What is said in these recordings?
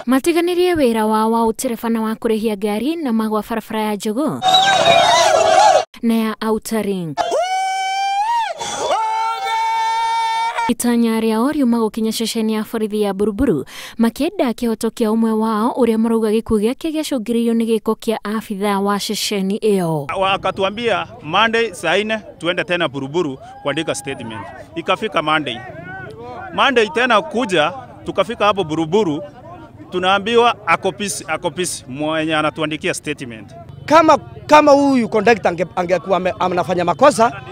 Matiganirie wĩra wao wa ũtereba na wa kũrĩhia ngari na magwa barabara ya Jogoo na ya Outer Ring. Itanya rĩao riuma gũkinya ceceni ya borithi ya Buruburu makĩenda kĩhoto kĩa ũmwe wao ũrĩa marauga gĩkuũ gĩake gĩacũngĩrĩirio nĩ gĩko kĩa abithaa wa ceceni ĩyo. Wakatuambia Monday saa 4 tuende tena Buruburu kuandika statement. Ikafika Monday. Monday tena kuja tukafika hapo Buruburu tunaambiwa akopisi mwenye anatuandikia statement. Kama huyu conductor angekuwa anafanya makosa,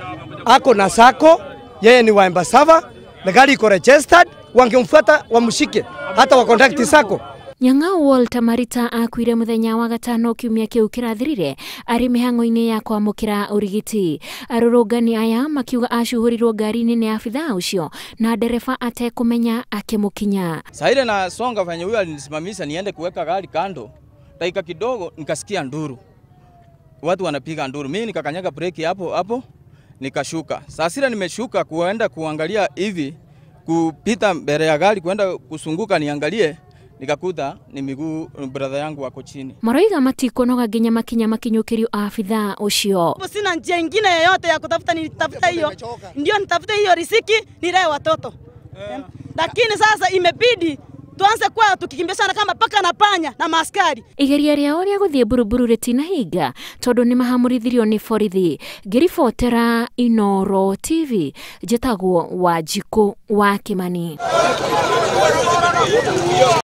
ako na sako, yeye ni wa Embasava, na gari iko registered, wangemfuata wamshike hata wa conduct sako. Nyang'au Walter Marita akuire muthenya wa gatano kiumia kiu kirathirire ari mihango-ini ya kwamukira urigiti. Arurungani aya makiuga acuhurirwo ngari-ini ni abithaa ucio na ndereba atekumenya akimukinya. Saa ile na songa venye huyo alinisimamisha niende kuweka gari kando, dakika kidogo nikasikia nduru, watu wanapiga nduru, mimi nikakanyaga breki hapo hapo nikashuka. Sasa nimeshuka kuenda kuangalia hivi, kupita mbele ya gari kuenda kusunguka niangalie, nikakuta ni miguu brother yangu wako chini. Maroiga matikonoga nginya makinya makinyukirio abithaa ucio. Sina njia ingine yoyote ya kutafuta, nitafuta hiyo. Ndio nitafute hiyo riziki nilee watoto. Lakini sasa imebidi tuanze kwa tukikimbishana kama paka na panya na maaskari. Igeria rĩao rĩa gũthiĩ Buruburu rĩtinahinga tondũ nĩ mahamũrithirio nĩ borithi. Ngĩribotera Inooro TV, njĩtagwo Wanjikũ wa Kimani.